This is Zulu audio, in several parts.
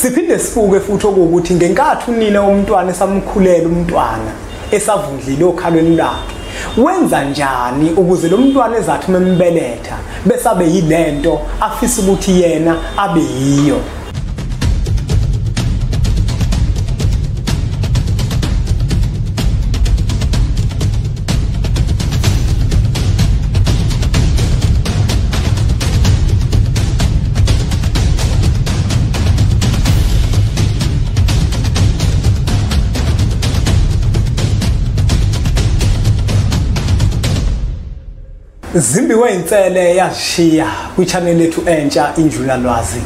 Siphinde sibuke futhi okuwukuthi ngenkathi unina womntwana esamkhulela umntwana esavundlile okhalweni lwakhe, wenza njani ukuze lo mntwana ezathi membeletha bese abe yilento afisa ukuthi yena abe yiyo. Zimbiwe insele yashiya kwi-channel yethu entsha Injulalwazi.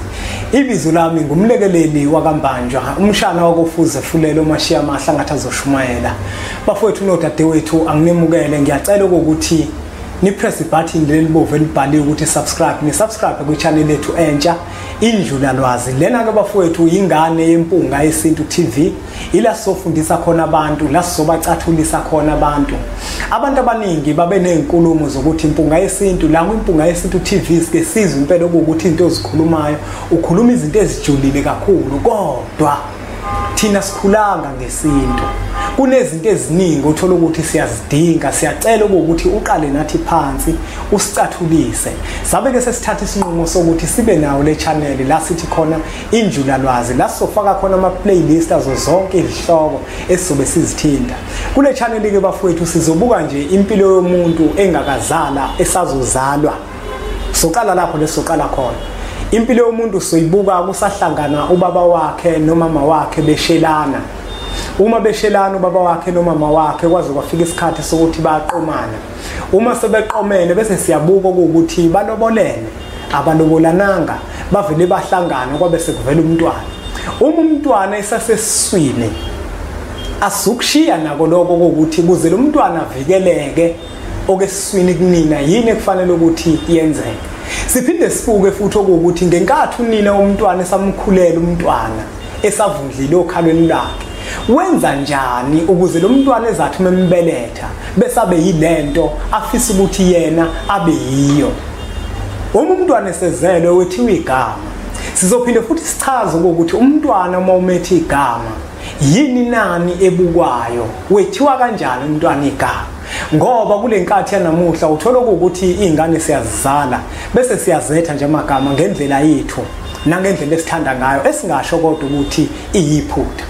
Ibizo lami ngumlekeleli wakaMbanjwa, umshana wakofuze fulelo mashiya amahla ngathi azoshumayela. Bafowethu nodadewethu, anginemukele, ngiyacela ukuthi ni press ibutton leli bovu elibhaliwe ukuthi subscribe, ni subscribe kwi-channel yethu entsha Injulalwazi. Lena ke bafowethu ingane yempunga yesintu TV, ila sofundisa khona abantu, la sobacathulisa khona abantu. Abantu abaningi babe nezinkulumo zokuthi impunga yesintu, la kwimpunga yesintu TV sike sizwe impela ukuthi into ozikhulumayo ukhuluma izinto ezijulile kakhulu, kodwa thina sikhulanga ngesintu. Kunezinto eziningi uthola ukuthi siyazidinga, siyacela ukuthi uqale nathi phansi usicathulise. Sabe ke sesithatha isinqumo sokuthi sibe nawo le channel la sithi khona Injulalwazi, la sofaka khona ama playlist azo zonke izihloko esizobe sizithinta. Kule channel ke bafowethu sizobuka nje impilo yomuntu engakazala esazozalwa. Soqala lapho lesoqala khona. Impilo yomuntu soyibuka kusahlangana ubaba wakhe nomama wakhe beshelana. Uma beshelana ubaba wakhe nomama wakhe kwaze kwafika isikhathi sokuthi bayaqomana. Uma sebeqomene bese siyabuka ukuthi balobolene, abalobolananga, bavele bahlangana kwabe sekuvela umntwana. Uma umntwana esasesiswini asukushiya nako lokho ukuthi kuze lo mntwana avikeleke okesiswini kunina, yini ekufanele ukuthi yenzeke. Siphinde sibuke futhi okuwukuthi ngenkathi unina womntwana esamkhulela umntwana esavundlile okhalweni lwakhe, wenza njani ukuze lo mntwana ezathi membeletha bese abe yilento afisa ukuthi yena abe yiyo. Uma umntwana esezelwe wethiwa igama, sizophinde futhi sichaze ukuthi umntwana uma umethe igama yini nani ebukwayo, wethiwa kanjani umntwana igama. Ngoba kule nkathi yanamuhla uthola ukuthi izingane siyazizala bese siyazetha nje amagama ngendlela yethu nangendlela esithanda ngayo, esingasho kodwa ukuthi iyiphutha.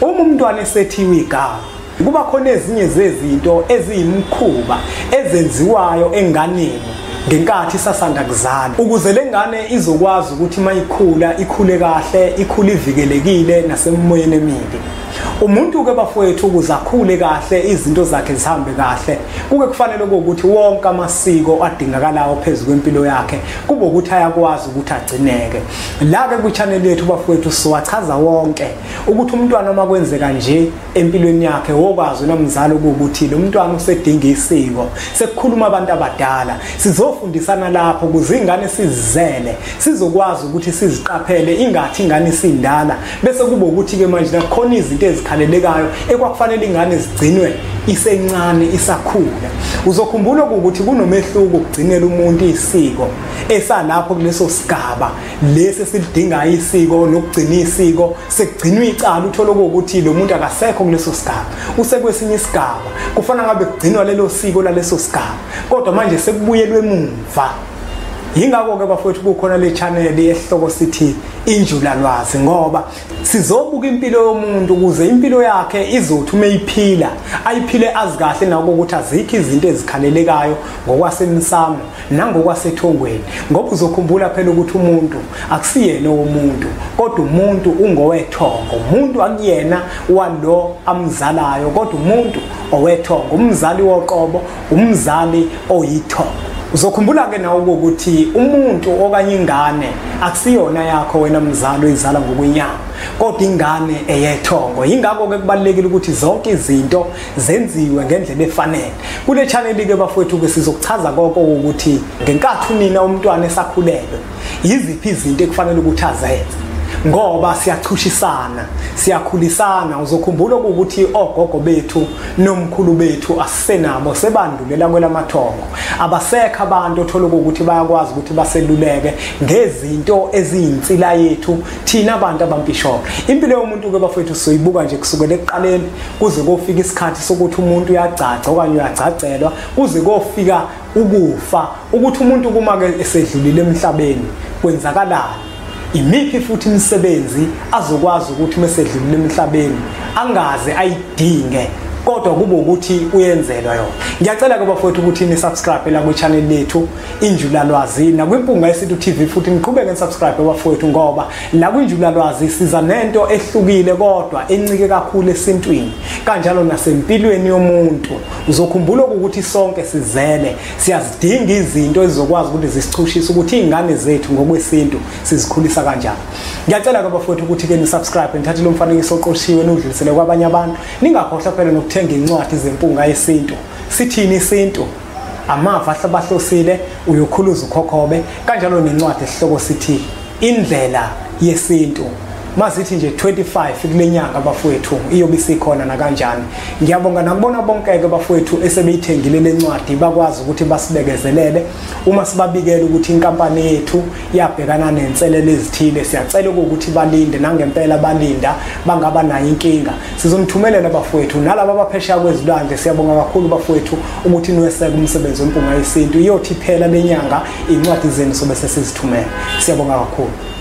Uma umntwana esethiwe igama, kuba khona ezinye zezinto eziyimkhuba ezenziwayo enganeni ngenkathi isasanda kuzalwa, ukuze lengane izokwazi ukuthi mayikhula ikhule kahle, ikhule ivikelekile nasemoyeni emibi. Umuntu ke bafowethu ukuze akhule kahle, izinto zakhe zihambe kahle, kuke kufanele ukuthi wonke amasiko adingakalayo phezulu kwempilo yakhe kube ukuthi ayakwazi ukuthi agcineke. La ke kwi-channel yethu bafowethu siwachaza wonke ukuthi umntwana uma kwenzeka nje empilweni yakhe wokwazi nomzali ukuthi lo mntwana usedinga isiko, sekukhuluma abantu abadala. Sizofundisana lapho ukuze ingane sizizele, sizokwazi ukuthi siziqaphele, ingathi ingane isindala bese kube ukuthi ke manje nakhona izinto ezikhalelekayo ekwakufanele ingane zigcinwe isencane isakhula. Uzokhumbula ukuthi kunomehluko ukugcinela umuntu isiko esalapho kuleso sigaba lesi esilidinga isiko nokugcina isiko, sekugcinwa icala uthola ukuthi lo muntu akasekho kuleso sigaba, usekwesinye isigaba, kufana ngabe kugcinwa lelo siko laleso sigaba, kodwa manje sekubuyelwe emuva. Yingakho ke bafowethu kukhona le channel esihloko sithi Injulalwazi, ngoba sizobuka impilo yomuntu ukuze impilo yakhe izothi uma eyiphila ayiphile azi kahle nako ukuthi azikho izinto ezikhalelekayo ngokwasemsamo nangokwasethongweni. Ngoba uzokhumbula phela ukuthi umuntu akusiyena womuntu, kodwa umuntu ungowethongo. Umuntu akuyena walo amzalayo, kodwa umuntu owethongo, umzali woqobo, umzali oyithongo. Uzokhumbula ke nawe ukuthi umuntu okanye ingane akusiyona yakho wena mzali oyizala ngokwenyama, kodwa ingane eyethongo. Yingakho ke kubalulekile ukuthi zonke izinto zenziwe ngendlela efanele. Kule channel ke bafowethu ke sizokuchaza konke ukuthi ngenkathi unina umntwana esakhulelwe yiziphi izinto ekufanele ukuthi azenze. Ngoba siyachushisana, siyakhulisana. Uzokhumbula ukuthi ogogo bethu nomkhulu bethu asisenabo, sebandulela kwelamathongo. Abasekho abantu othola ukuthi bayakwazi ukuthi baseluleke ngezinto eziyinsila yethu thina abantu abampisholo. Impilo yomuntu ke bafowethu soyibuka nje kusukela ekuqaleni kuze kofika isikhathi sokuthi umuntu uyagcagca okanye uyagcagcelwa, kuze kofika ukufa, ukuthi umuntu kuma ke esedlulile emhlabeni kwenzakalani, imiphi futhi imisebenzi azokwazi ukuthi mesedlulile emhlabeni angaze ayidinge, kodwa kube ukuthi uyenzelwa yona. Ngiyacela ke bafowethu ukuthi ni subscribe la ku channel lethu Injulalwazi nakwiMpunga Yesintu TV, futhi niqhubeke ni subscribe bafowethu, ngoba la kwiNjulalwazi siza nento ehlukile kodwa encike kakhulu esintwini kanjalo nasempilweni yomuntu. Uzokhumbula ukuthi sonke sizele, siyazidinga izinto ezizokwazi ukuthi zisichushise ukuthi izingane zethu ngokwesintu sizikhulisa kanjani. Ngiyacela ke bafowethu ukuthi ke ni subscribe, nithathe lo mfanekiso oqoshiwe nudlulisele kwabanye abantu. Ningakhohlwa phela nokuthenga incwadi zeMpunga Yesintu. Sithini isintu? Amava ahlabahlosile, uyokhuluza ukhokhobe, kanjalo nencwadi esihloko sithi Indlela Yesintu. Masithi nje 25 kule nyanga bafowethu iyobe isikhona na kanjani. Ngiyabonga nakubona bonke ke bafowethu esebeyithengile lencwadi, bakwazi ukuthi basibekezelele uma sibabikela ukuthi inkampani yethu yabhekana nenselelo ezithile. Siyacela ukuthi balinde, nangempela balinda, bangaba nayo inkinga. Sizonithumelela bafowethu nalabo abaphesheya kwezilwandle. Siyabonga kakhulu bafowethu ukuthi niweseke umsebenzi weMpunga Yesintu. Iyothi phela lenyanga incwadi zenu sobe sesizithumela. Siyabonga kakhulu.